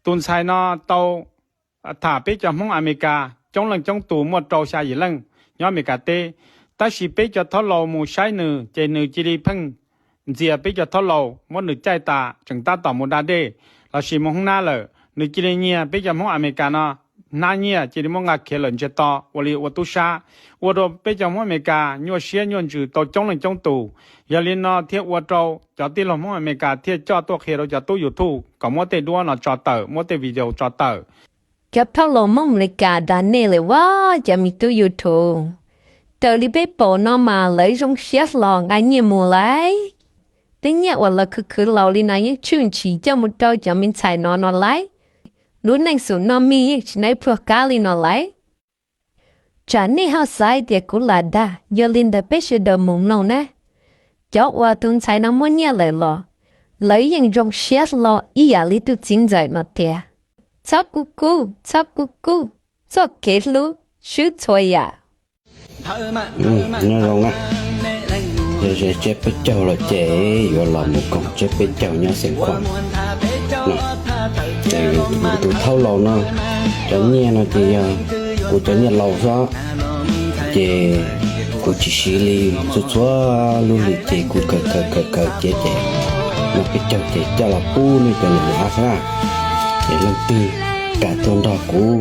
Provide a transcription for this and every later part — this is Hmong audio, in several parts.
Tus ntxhais no tau tham peb cov Hmoob Amelikas coob leej coob tus, muaj rau xya yim leej nyob Amelikas teb. Tab sis peb cov thaub laus mus saib nws ces nws cia li pheej ntxias peb cov thaub laus, muab nws caij tas tseem tab tom mus da dej lossis mus hoob nab lawm, nws cia li nyiag peb cov Hmoob Amelikas no hnab nyiaj cia li muab nqa khiav lawm ntsiag to ua li ua tub sab, ua rau peb cov Hmoob Amelikas nyuaj siab nyuaj ntsws tau coob leej coob tus. Yog li no thiaj ua rau cov tij laug Hmoob Amelikas thiaj coj tuaj qhia rau cov tub YouTube kom muab tej duab no tso tawm, muab tej video tso tawm. Cov thaub laus Hmoob Amelikas dag nej lawm ua cov me tub YouTube. Raws li peb pom no mas lawv zoo siab hlo nqa nyiaj mus lawm. Tej nyiaj uas los khwv khwv laus li no yeej tshwj ntshis coj mus rau cov me ntxhais no no lawm. Lub neej xum noj mij yeej tsis neb pluag kab li no lawm. Tsam nej ho xav hais tias kuv lam dag, yog li ntawd peb sawv daws mus mloog na. Cov uas tus ntxhais no muaj nyiaj lawm los lawv yeej zoo siab hlo ib yam li tus txiv ntxawm no tias, txhob kub kub, txhob kub kub, txoj kev hlub swb txhua yam. Nyob zoo na, yog tsiab peb caug los ces yuav los mus koom tsiab peb caug nyob xeem Khuam. Ces tus thaub laus no, cov nyiaj no ces yog kuv cov nyiaj laus xwb, ces kuv tsis siv li, txhua txhua lub hlis ces kuv khaws khaws khaws khaws ces, ces no peb caug ces coj los pub nej cov niam ab xwb na. Ces leej twg kam tuaj nrog kuv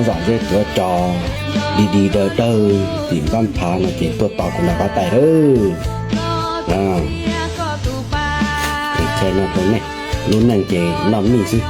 zom zeb tuav ros, di di daw dawg tim npab phav no ces tuaj tos kuv nram qab tais lawm. Ces no rau nej, lub neej ces noj mij xwb.